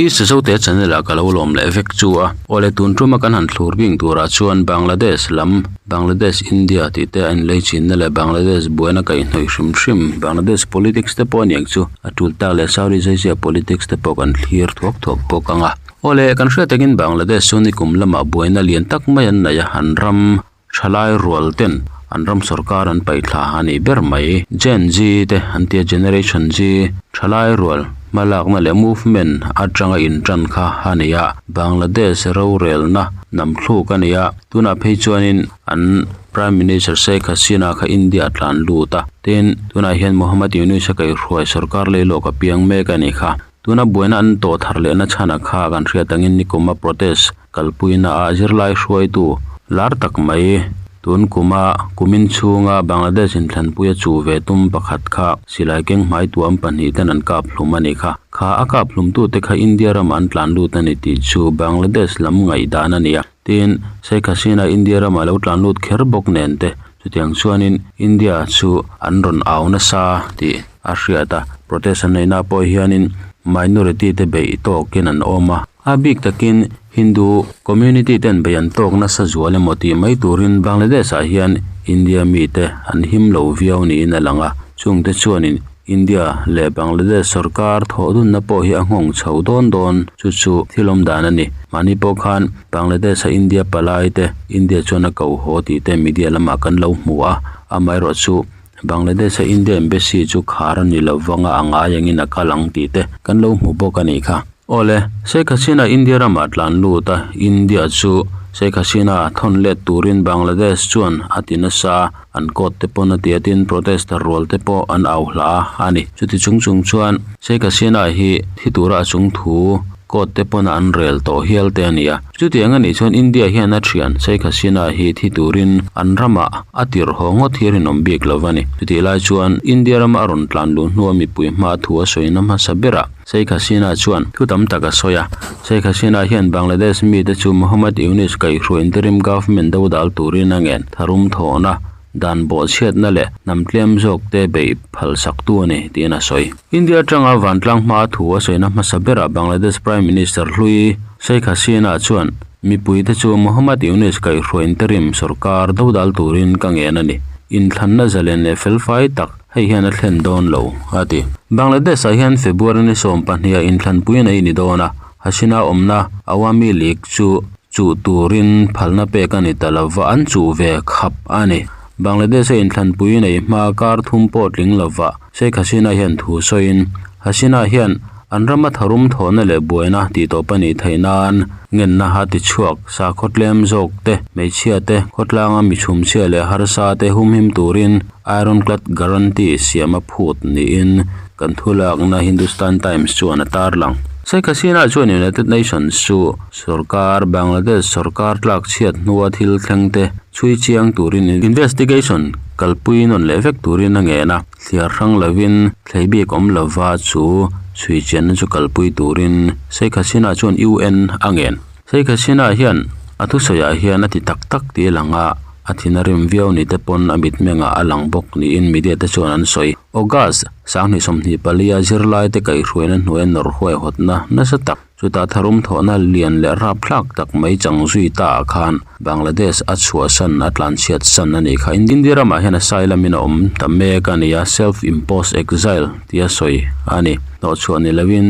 East Zote channel ah ka lo lawm leh vek chu a. Awle tun tuma kan han thlur bing turah chuan Bangladesh lam Bangladesh India tih te a inlei chinna leh Bangladesh buaina kaihhnawih hrim hrim Bangladesh politics te pawh a niang chu a tul tak leh Southeast Asia politics te pawh kan thlir thuak thuak bawk ang a. Awle kan hriat takin Bangladesh chu nikum lamah buaina lian tak mai an nei a an ram Thalai rual ten an ram sorkar an paih thla a nih ber mai. Gen Z te an tia Generation Z thalai rual hmalakna leh movement atanga intan kha a ni a, Bangladesh rorelna nam thluk a ni a, tunah phei chuanin an Prime Minister Sheikh Hasina kha India a tlan lut a, tin tunah hian Muhammad Yunus a kaihhruai sorkar leilawk a piang mek a nih kha. Tuna buaina an tawh thar lehna chhanah kha kan hriat angin nikuma protest kalpuina ah zirlai hruaitu lar tak mai tun kuma kumin chhunga Bangladesh inthlanpui a chuh ve tum pakhat kha silai keng hmai tuam pahnih ten an kap hlum a ni kha. Kha a kap hlumtute kha India ramah an tlan lut a ni tih chu Bangladesh lam ngaihdan a ni a. Tin, Sheikh Hasina India ramah lo tlan lut kher bawk nen te chutiang chuanin India chu an rawn au nasa tih a hriat a. Protest an neihna pawh hianin minority te beih tawkin an awm a. A bik takin Hindu community ten beih an tawk nasa zual emaw tih mai turin Bangladesh ah hian India mite an him lo viau niin a lang a. Chungte chuanin India leh Bangladesh sorkar thawh dunna pawh hi a nghawng chho dawn dawn chu chu thil awm dan a ni. Mahni pawh khan Bangladesh a India palai te India chuan a ko haw tih te media lamah kan lo hmu a, amaherawh chu Bangladesh a India Embassy chu khar a ni lo vanga a ngai angin a kal ang tih te kan lo hmu bawk a nih kha. Awle, Sheikh Hasina India ramah tlan lut a, India chu Sheikh Hasina thawn let turin Bangladesh chuan a ti nasa, an court te pawn a ti a tin protester rual te pawh an au hla a ni. Chuti chung chung chuan Sheikh Hasina hi thi tura a chung thu court te pawn an rel tawh hial te a ni a. Chutiang a nih chuan India hian a thian Sheikh Hasina hi thi turin an ramah a tirh haw ngawt hi rinawm bik lo a ni. Chutih lai chuan India rama a rawn tlan luh hnua mipui hma thu a sawina hmasa berah Sheikh Hasina chuan thu tam tak a sawi a. Sheikh Hasina hian Bangladesh mite chu Muhammad Yunus kaihhruai interim government dodal turin a ngen tharum thawhna, dan bawhchhiatna leh hnam tlem zawkte beih phalsaktu a ni tiin a sawi. India atanga vantlang hmaa thu a sawina hmasa berah Bangladesh Prime Minister hlui Sheikh Hasina chuan mipuite chu Muhammad Yunus kaihhruai interim sorkar dodal turin ka ngen a ni. Inthlanna zalen leh felfai tak Hei hian a thlen dawn lo, a ti. Bangladesh-ah hian February ni 12 ah inthlanpui nei ni dawn a, Hasina awmna Awami League chu chuh turin phalna pek a ni ta lova, an chuh ve khap a ni. Bangladesh-a inthlanpui nei hma kar thum pawh tling lova Sheikh Hasina hian thu sawiin, Hasina hian An rama tharum thawhna leh buaina tih tawp a nih theih nan ngenna a ti chhuak. Sakhaw tlem zawk te, hmeichhia te, khawtlanga mi chhumchhia leh harsa te humhim turin Ironclad Guarantee siam a phut niin kan thulakna Hindustan Times chuan a tarlang. Sheikh Hasina chuan United Nations chu sorkar, Bangladesh sorkar tlak chhiat hnua thil thleng te chhui chiang turin investigation kalpui nawn leh vek turin a ngen a. Thliar hrang lovin thlei bik awm lova chu chhui chianna chu kalpui turin Sheikh Hasina chuan UN a ngen. Sheikh Hasina hian a thusawiah hian a ti tak tak tih a lang a, a thin a rim viau ni te pawn a mitmengah a lang bawk niin media te chuan an sawi. August, 2024 a zirlaite kaihhruaina hnuaia nawr huaihawtna nasa tak Chutah tharum thawhna lian leh rapthlak tak mai chang zui ta ah khan Bangladesh a chhuahsan a tlanchhiat san a nih kha. India ramah hian asylum in a awm ta mek a ni a, self imposed exile tia sawi a ni. Hnawhchhuah ni loin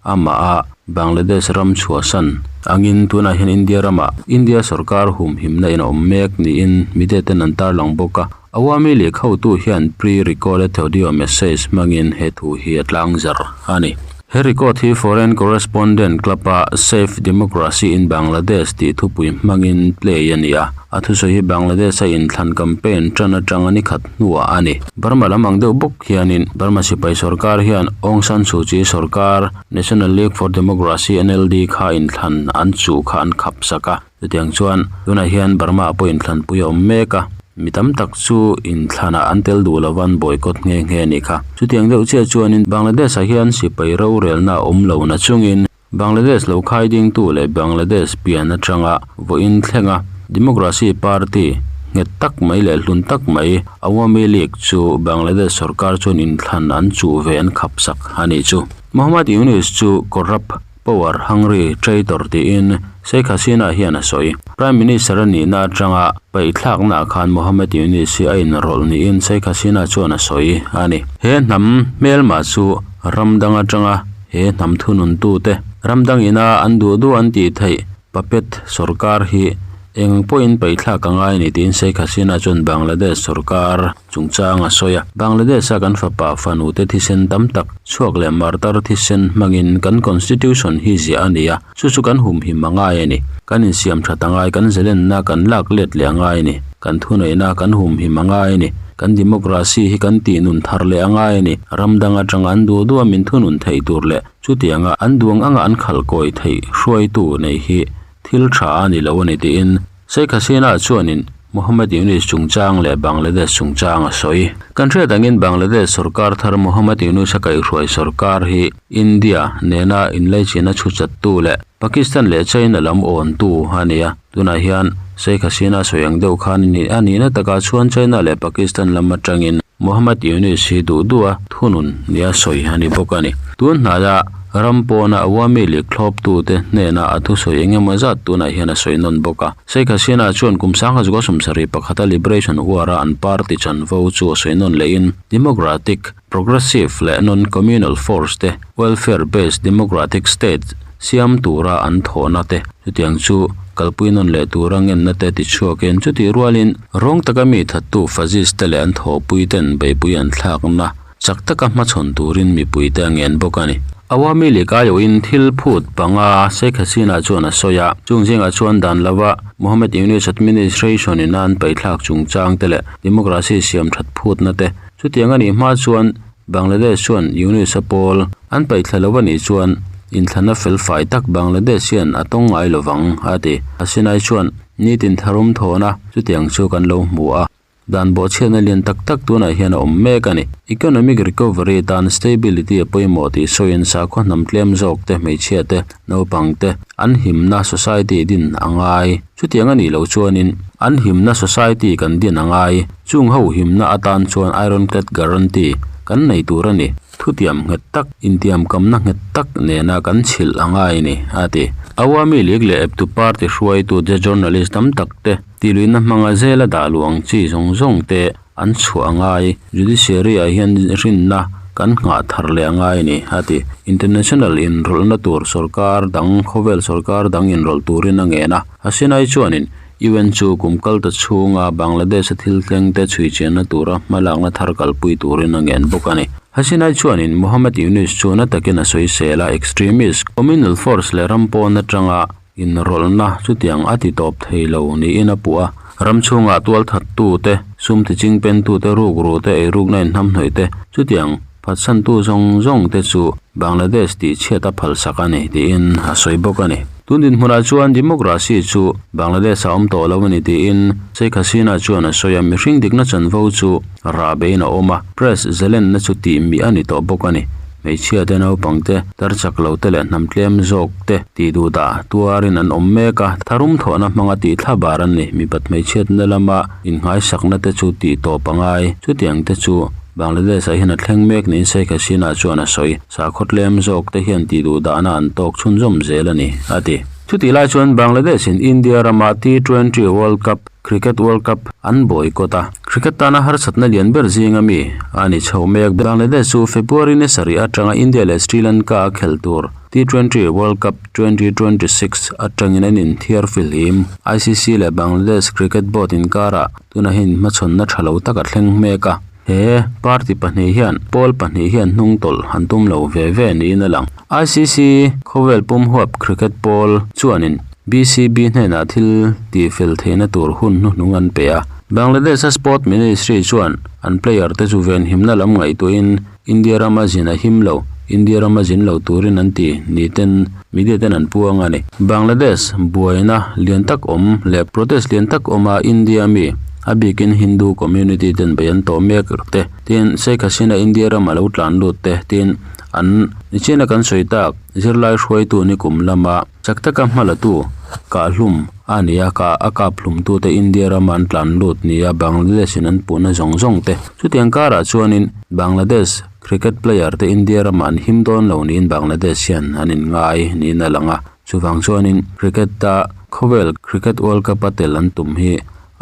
amah a Bangladesh ram chhuahsan angin tunah hian India ramah India sorkar humhimna in a awm mek niin media ten an tarlang bawk a. Awami lehkhahotu hian pre-recorded audio message hmangin he thu hi a tlangzar a ni. He record hi Foreign Correspondent Club-a Save Democracy in Bangladesh tih thupui hmangin play a ni a, a thusawi hi Bangladesh-a inthlan campaign tan atanga ni khat hnuah a ni. Burma lam ang deuh bawk hianin Burma sipai sorkar hian Aung San Suu Kyi sorkar National League for Democracy, NLD, kha inthlan an chuh kha an khap sak a. Chutiang chuan tunah hian Burma ah pawh inthlanpui a awm mek a, mi tam tak chu inthlanah an tel duh lova an boycott nghe nghe a nih kha. Chutiang deuh chiah chuanin Bangladesh ah hian sipai rorelna a awm lo na chungin Bangladesh lo khai dingtu leh Bangladesh pian atanga vawiin thlenga Democracy Party nghet tak mai leh hlun tak mai Awami League chu Bangladesh sorkar chuan inthlan an chuh ve an khap sak a nih chu. Mohammad Yunus chu corrupt. Power hungry traitor tiin Sheikh Hasina hian a sawi. Prime Minister a nihna atanga paihthlaknaah khan Mohammed Yunus hi a inrawlh niin Sheikh Hasina chuan a sawi a ni. He hnam hmelma chu ram dang atanga he hnam thununtute ram dang ina an duh duh an tih theih puppet sorkar hi eng pawhin paihthlak a ngai a ni tiin Sheikh Hasina chuan Bangladesh sorkar chungchang a sawi a. Bangladesh-a kan fapa fanute thisen tam tak chhuak leh martar thisen hmangin kan constitution hi ziah a ni a, chu chu kan humhim a ngai a ni. Kan insiam that a ngai, kan zalenna kan lak let leh a ngai a ni. Kan thuneihna kan humhim a ngai a ni. Kan democracy hi kan tihnun thar leh a ngai a ni. Ram dang atanga an duh duha min thunun theih tur leh chutianga an duang anga an khalh kawi theih hruaitu neih hi thil tha a ni lo a ni tiin Sheikh Hasina chuanin Mohammed Yunus chungchang leh Bangladesh chungchang a sawi. Kan hriat angin Bangladesh sorkar thar Mohammed Yunus a kaihhruai sorkar hi India nena inlaichin a chhuchattu leh Pakistan leh China lam awntu a ni a. Tunah hian Sheikh Hasina sawi ang deuh khan a nihna takah chuan China leh Pakistan lam atangin Mohammed Yunus hi duh duh a thunun nia sawi a ni bawk a ni. Tun hnaia ram pawna Awami League thlawptute hnena a thusawi eng emaw zat tunah hian a sawi nawn bawk a. Sheikh Hasina chuan kum sangha zuka sawmsarih pakhata Liberation War-a an party chanvo chu a sawi nawn lehin Democratic, Progressive leh Non-Communal Force te Welfare-based Democratic State siam tura an thawhna te chutiang chu kalpui nawn leh tura ngenna te tichhuakin chutih rualin rawng taka mi thattu Fascist te leh an thawhpui ten beihpui an thlakna chak taka hmachhawn turin mipui te a ngen bawk a ni. Awami League aiawhin thil phut panga Sheikh Hasina chuan a sawi a, chung zingah chuan dan lova Mohammed Yunus administration in a an paihthlak chungchang te leh democracy siam that phutna te chutiang a nih hma chuan Bangladesh chuan Yunus a pawl an paihthla lo a nih chuan inthlana fel fai tak Bangladesh hian a tawng ngai lo vang, a ti. Hasinai chuan nitin tharum thawna chutiang chu kan lo hmu a, dan bawhchhiatna lian tak tak tunah hian a awm mek a ni. Economic recovery tan stability a pawimawh tih sawiin sakhaw hnam tlem zawk te, hmeichhia te, naupang te an himna society din a ngai. Chutiang a nih loh chuanin an himna society kan din a ngai. Chung ho himna atan chuan ironclad guarantee kan nei tur a ni. Thutiam nghet tak, intiamkamna nghet tak nena kan chhilh a ngai a ni, a ti. Awami League leh eptu party hruaitu te journalist tam tak te tihluihna hmanga zela dah luh ang chi zawng zawng te An chhuah a ngai. Judiciary ah hian rinna kan nghah thar leh a ngai a ni, a ti. International inrawlhna tur sorkar dang, khawvel sorkar dang inrawlh turin a ngen a. Hasinai chuanin UN chu kum kal ta chhunga Bangladesh-a thil thleng te chhui chianna tura hmalakna thar kalpui turin a ngen bawk a ni. Hasinai chuanin Mohammed Yunus chu na takin a sawisel a, extremist, communal force leh ram pawn atanga Inrawlhna chutiang a ti tawp thei lo niin a puh a. Ram chhungah tualthattu te, sum ti chingpentu te, rukru te, eirukna inhnamhnawih te, chutiang phatsantu zawng zawng te chu Bangladesh tih chhiat a phalsak a ni tiin a sawi bawk a ni. Tun dinhmunah chuan democracy chu Bangladesh ah awm tawh lo a ni tiin Sheikh Hasina chuan a sawi a, mihring dikna chanvo chu rah beiin a awm a, press zalenna chu tih mih a ni tawh bawk a ni. Hmeichhia te naupang te, tar chak lo te leh hnam tlem zawk te tih duh dah tuarin an awm mek a, tharum thawhna hmanga tih thla bar an ni. Mipat hmeichhiatna lama innghai-sakna te chu tih tawp a ngai. Chutiang te chu Bangladesh ah hian a thleng mek niin Sheikh Hasina chuan a sawi. Sakhaw tlem zawk te hian tih duh dahna an tawk chhunzawm zel a ni, a ti. Chutih lai chuan Bangladesh in India rama T20 World Cup Cricket World Cup an boycott a, cricket tana harsatna lian ber zinga mi a ni chho mek. Bangladesh chu February ni sarih atanga India leh Sri Lanka a khelh tur T20 World Cup 2026 atangin an inthiar fihlim. ICC leh Bangladesh Cricket Board inkarah tunah hian inhmachhawnna tha lo tak a thleng mek a. He party pahnih hian pawl pahnih hian hnung tawlh an tum lo ve ve niin a lang. ICC khawvel pum huap cricket pawl chuanin BCB hnenah thil tihfel theihna tur hun hnuhnung an pe a. Bangladesh-a Sport Ministry chuan an player te chu venhimna lam ngaihtuahin India rama zin a him lo, India rama zin lo turin an ti ni ten media ten an puang a ni. Bangladesh buaina lian tak awm leh protest lian tak awma India mi a bikin Hindu community ten bei an tawh mek te tin Sheikh Hasina India rama lo tlan lut te tin an nichina kan sawi tak zirlai hruaitu ni kum lama chak taka hmalatu kahhlum a ni a kah a kap hlumtute India rama an tlan lut nia Bangladesh in an puhna zawng zawng te chutiang karah chuanin Bangladesh. Cricket player te India ramah an him dawn lo niin Bangladesh hian an inngai niin a lang a, chuvang chuanin cricket a khawvel cricket world cup a tel an tum hi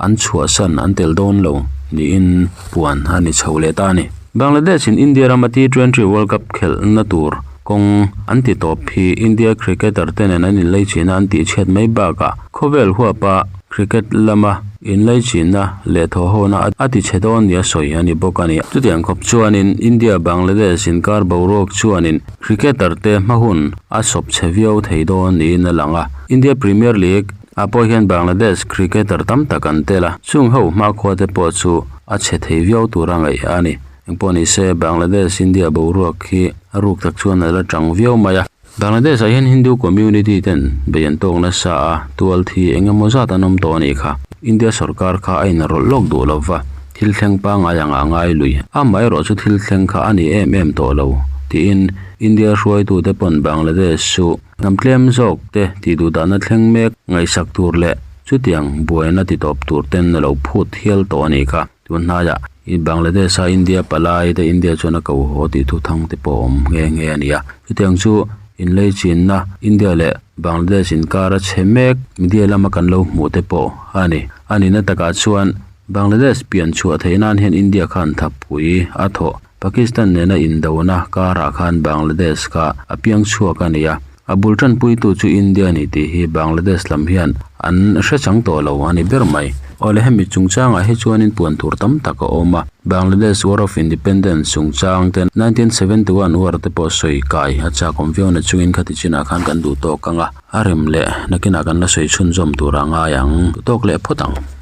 an chhuahsan an tel dawn lo niin puan a ni chho leh ta a ni. Bangladesh in India rama T20 World Cup khelhna tur kawng an ti tawp hi India cricketer te nen an inlei china an tihchhiat mai bakah khawvel huapa cricket lama inlei china leh thawhhona a ti chhe dawn nia sawi a ni bawk a ni. Chutiang khawp chuanin India Bangladesh inkar boruak chuanin cricketer te hma hun a sawp chhe viau thei dawn niin a lang a. India Premier League ah pawh hian Bangladesh cricketer tam tak an tel a, chung ho hmakhua te pawh chu a chhe thei viau tura ngaih a ni. Engpawh ni se Bangladesh India boruak hi a ruk tak chuan a la tang viau mai a. Bangladesh ah hian Hindu community ten bei an tawk nasa a, tual thi eng emaw zat an awm tawh a nih kha. India sorkar kha a inrawlh lawk duh lo va, thil thleng pangngai ang a ngai lui. Amaherawh chu thil thleng kha a ni em em tawh lo, tiin India hruaitute pawn Bangladesh chu hnam tlem zawk te tih duh dahna thleng mek ngaihsak tur leh chutiang buaina ti tawp tur ten a lo phut hial tawh a nih kha. Tun hnaiah i Bangladesh a India palai te India chuan a ko haw tih thu thang te pawh a awm nghe nghe a ni a. Chutiang chu inlei chinna India leh Bangladesh inkar a chhe mek media lama kan lo hmuh te pawh a ni. A nihna takah chuan Bangladesh pian chhuah theih nan hian India khan thapui a thawh. Pakistan nena indona karah khan Bangladesh kha a piang chhuak a ni a. A bul tanpuitu chu India a ni tih hi Bangladesh lam hian an hre chang tawh lo a ni ber mai. Awle hemi chungchangah hi chuanin puan tur tam tak a awm a, Bangladesh War of Independence chungchang te 1971 war te pawh sawi kai a chak awm viau na chungin khati chinah khan kan duh tawk ang a, a rem leh nakinah kan la sawi chhunzawm tur a ngai ang tawk leh phawt ang.